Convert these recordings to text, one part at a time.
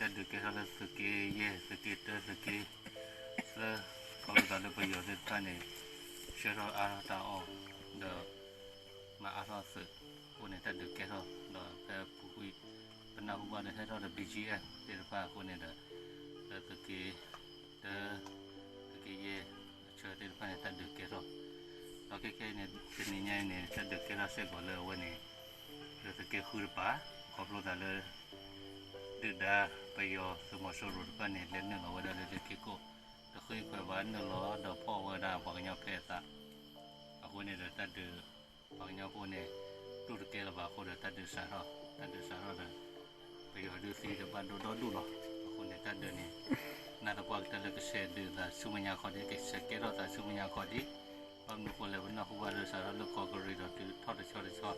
တၢ်ဒုးကဲထီၣ်လၢသုးက့ယဲၢ်, သုးက့တၢ, သုးက့သၢ, ခီဖျိသးလၢပယီၤသ့ၣ်တဖၣ်န့ၣ် ဆှၢထီၣ်အါထီၣ်တၢ်အီၣ် ဒီး မၤအါထီၣ်သုးအဃိန့ၣ် တၢ်ဒုးကဲထီၣ် ဒီးဖဲပူၤကွံာ် ပနၢ်ဟူဘၣ်လၢဟဲထီၣ်ဒီး ဘီကၠံအၣ် သ့ၣ်တဖၣ်အဃိန့ၣ်ဒီး လၢသုးက့တၢ, သုးက့ယဲၢ် အဆၢသ့ၣ်တဖၣ်န့ၣ် တၢ်ဒုးကဲထီၣ်, ဒီးခဲခဲအံၤန့ၣ် တနံၤညါအံၤန့ၣ် တၢ်ဒုးကဲထီၣ်စ့ၢ်ကီးလၢအဝဲန့ၣ် လၢသုးက့ဃုတပၤ, ခီဖျိသးလၢ ဒုၣ်ဒါပယီၤသုးမီၤစိရိၤတဖၣ်န့ၣ် လဲၤနုာ်လီၤဝဲဒၣ်လၢသုးက့ကိၣ်, တဃ့ခွဲးဘၣ် နုာ်လီၤဒီးဖီၣ်ဝဲဒၣ်ပှၤကညီဖဲအသး, အဃိန့ၣ်ဒီးတၢ်ဒုး ပှၤကညီဖိန့ၣ် တူၢ်တကဲလၢၤဘၣ်အဃိဒီး တၢ်ဒုးစးထီၣ်, တၢ်ဒုးစးထီၣ်ဒီး ပယီၤဒုးသံဒီးဘၣ်ဒိဒီဒူၣ်လီၤ. အဃိန့ၣ် တၢ်ဒုးန့ၣ် နၢ်သပှၢ်ကတၢၢ်လၢကဆဲးဒုးသးဆူမဲာ်ညါခီဒံး, ကဆဲးကဲထီၣ်သးဆူမဲာ်ညါခီဒံး, ဘၣ်မနုၤအဃိလဲၣ် ပနၢ်ဟူဘၣ်လၢစးထီၣ်လၢကီၢ်ကရ့ၣ်ဒီးတုၤထီၣ်တဆီတဆီ,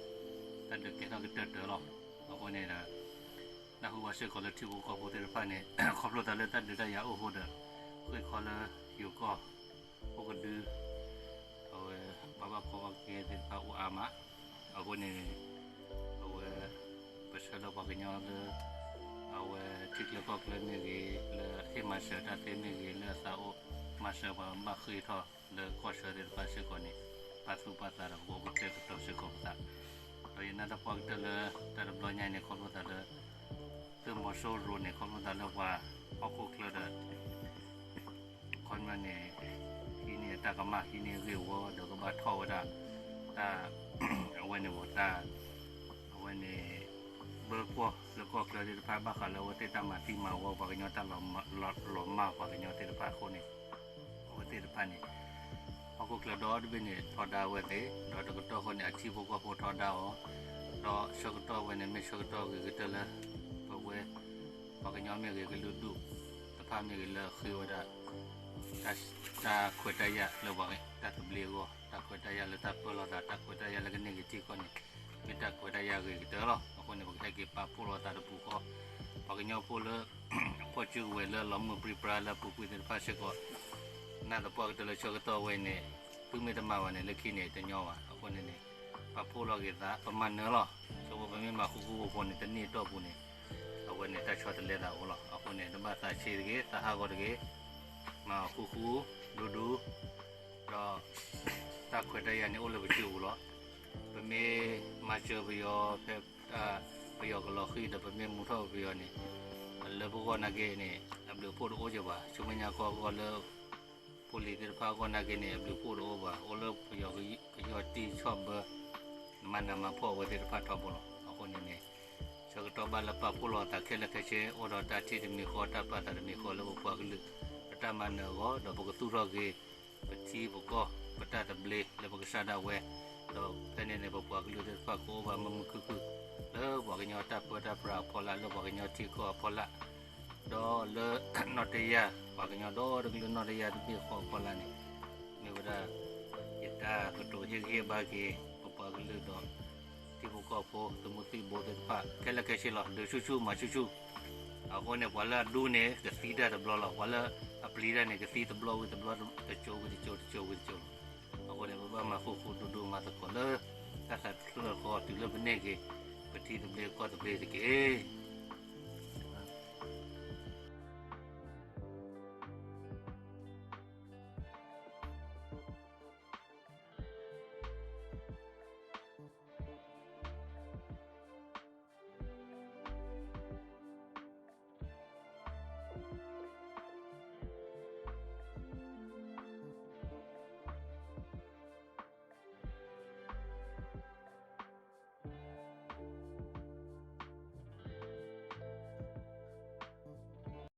တၢ်ဒုးကဲထီၣ်ကတၢၢ်တၢၢ်လီၤ. အဃိန့ၣ်ဒီး နၢ်ဟူဘၣ်စ့ၢ်ကီးလၢထံဖိကီၢ်ဖိသ့ၣ်တဖၣ်န့ၣ် ခီဖျိသးလၢတၢ်ဒုးတၢ်ယၤအိၣ်အဃိဒီး ဃ့ၢ်ခီလၢယိၤကီၢ် အိၣ်ကဒု အဝဲ ဘၣ်ဘၣ်ကီဘၣ်က့သ့ၣ်တဖၣ်အိၣ်အါမး, အဃိန့ၣ် အဝဲ ပဆၢလၢပှၤကညီလၢ အဝဲထံချၢကီၢ်ချၢမ့ၢ်ဂ့ၤ, လၢအဟ့ၣ်မၤစၢၤတၢ်သ့မ့ၢ်ဂ့ၤ, လၢအသးအိၣ်မၤစၢၤပှၤဘၣ်ဃ့ၢ်ထီၣ်လၢကီၢ်ဆၢသ့ၣ်တဖၣ်စ့ၢ်ကီးန့ၣ် ပာ်သူၣ်ပာ်သးဒီးပကအိၣ်ကတဲာ်ကတီၤစ့ၢ်ကီးပသး, ဒီးယနာ်သပှၢ်ကတၢၢ်လၢတၢ်တဘျီညါအံၤန့ၣ် ခီဖျိသးလၢ သုးမီၤစိရိၤန့ၣ် ခီဖျိသးလၢပှၤဟီၣ်ခိၣ်ချၢဒီး ခီပညီန့ၣ် ဟံးန့ၢ်တၢ်ကမၣ် ဟံးန့ၢ်ဂ့ၢ်ဝီဒီးကဘၣ်ထီၣ်ဝဲဒၣ် တၢ် အဝဲန့ၣ်မ့ၢ်တၢ် အဝဲန့ၣ် ဘၢကွီၢ်လၢကီၢ်ချၢသ့ၣ်တဖၣ် ဘၣ်ဃးလၢအဝဲသ့ၣ်တၢ်မၤသံမၤဝီပှၤကညီ တၢ်လီၤမၢ်ပှၤကညီသ့ၣ်တဖၣ်အဃိန့ၣ် အဝဲသ့ၣ်တဖၣ်န့ၣ် ဟီၣ်ခိၣ်ချၢဒီတဘ့ၣ်န့ၣ် ထီဒါဝဲသ့ၣ် ဒီးတကတီၢ်ဃီန့ၣ် အထံဖိကီၢ်ဖိထီဒါအီၤ, ဒီးဆၢကတီၢ်ဝဲန့ၣ် မ့ၢ်ဆၢကတီၢ်ဂ့ၤကတၢၢ်လၢ ပဝဲ ပှၤကညီမ့ၢ်ဂ့ၤ ကလုာ်ဒူၣ်တဖၣ်မ့ၢ်ဂ့ၤ လၢအဃ့ဝဲဒၣ် တၢ်ခွဲးတၢ်ယာ်လၢပှၤတၢ်သဘျ့အဂီၢ်, တၢ်ခွဲးတၢ်ယာ်လၢတၢ်ပၢလီၤသး, တၢ်ခွဲးတၢ်ယာ်လၢကန့ၢ်က့ၤထံကီၢ်န့ၣ် မ့ၢ်တၢ်ခွဲးတၢ်ယာ်ဂ့ၤကတၢၢ်လီၤ. အဃိန့ၣ် ပကဟဲက့ၤပာ်ဖှိၣ်လိာ်သးတပူၤဃီ, ပှၤကညီဖိလၢ အဖီၣ်စုကဝဲၤလၢအလီၤမုၢ်ပြံပြါလၢအပူၤကွံာ်သ့ၣ်တဖၣ်စ့ၢ်ကီး နာ်သပှၢ်ကတၢၢ်လၢဆၢကတီၢ်ဝဲအံၤန့ၣ် သုမ့ၢ်တမၤဘၣ်န့ၣ် လၢခံန့ၣ်တညီဘၣ်. အဃိန့ၣ်န့ၣ် ပာ်ဖှိၣ်လီၤက့ၤသး ပမၤနၢၤလီၤ. ဆိမိၣ်ပမ့ၢ်မၤဃူဃူဖိန့ၣ် တနံၣ်အတီၢ်ပူၤန့ၣ် အဝဲန့ၣ်တၢ်ဆီတလဲသးအိၣ်လီၤ. အဃိန့ၣ် တဘၣ်သးဆံးတဂ့ၤ, သးဟးဂီၤတဂ့ၤ, မၤဃူဃူ ဒူဒူ ဒီး တၢ်ခွဲးတၢ်ယာ်န့ၣ်အိၣ်လၢပစုပူၤလီၤ. ပမ့ၢ်မၤစၢၤပယီၤဖဲ ပယီၤကလီၤဃံၤဒီး ပမ့ၢ်မူထီၣ်ပယီၤန့ၣ် လၢပဂီၢ်နာ်က့န့ၣ် အဘျုးအဖှိၣ်တအိၣ်ကဘၣ်. ဆူမဲာ်ညါခီအဂီၢ်လၢ ဖိလံၤသ့ၣ်တဖၣ်အဂီၢ်နာ်က့န့ၣ် အဘျုးအဖှိၣ်တအိၣ်ဘၣ်. အိၣ်လၢပယီၤကယီၢ်တံၢ်ဆီၣ်ဘၢ မၤနးမၤဖှီၣ်အဝဲသ့ၣ်တဖၣ်ထီဘိလီၤ. အဃိန့ၣ်န့ၣ် ဆၢကတီၢ်ဘၣ်လၢပာ်ဖှိၣ်လိာ်သးခဲလၢာ်ခဲဆ့ အိၣ်ဒီးတၢ်ထံၣ်တမံၤဃီ တၢ်ပာ်သးတမံၤဃီလၢပပှၤကလုာ် ပတၢ်မၤနၢၤအဂီၢ် ဒီးပကသူၣ်ထီၣ်က့ၤ ပထံပကီၢ် ပတၢ်သဘျ့လၢပကစၢ်ဒၣ်ဝဲ, ဒီးဖဲန့ၣ်န့ၣ် ပပှၤကလုာ်သ့ၣ်တဖၣ်ကအိၣ်ဘၣ်မုာ်မုာ်ခုၣ်ခုၣ် လၢပှၤကညီတၢ်ပၢတၢ်ပြးအဖီလာ် လၢပှၤကညီထံကီၢ်အဖီလာ် ဒီးလၢနီၣ်တယၢ် ပှၤကညီဒီတကလုာ်နီၣ်တယၢ်တဘ့ၣ်ဃီအဖီလာ်န့ၣ် မ့ၢ်ဝဲဒၣ် ယတၢ်ကတိၤဟ့ၣ်ဂံၢ်ဟ့ၣ်ဘါက့ၤ ပပှၤကလုာ်ဒီး ထံဖိကီၢ်ဖိ သုးမုၢ်သံၣ်ဘိသ့ၣ်တဖၣ် ခဲလၢာ်ခဲဆ့လီၤ. ဒုးဆူၣ်ဆူၣ်မၤဆူၣ်ဆူၣ် အဃိန့ၣ် ပှၤလၢအဒူန့ၣ် ကသံတၢ်တဘျီလီၤ. ပှၤလၢအပျံၤတၢ်န့ၣ် ကသံတဘျီဝံၤတဘျီ တကၠိဝံၤတကၠိ တကၠိဝံၤတကၠိလီၤ. အဃိန့ၣ် ပဘၣ်မၤဃူဃူဒူဒူမၤသကိးလၢ တၢ်သးတဖျၢၣ်ဃီတုၤလၢပန့ၢ်က့ၤ ပထံသဘျ့ကီၢ်သဘျ့တက့ၢ်.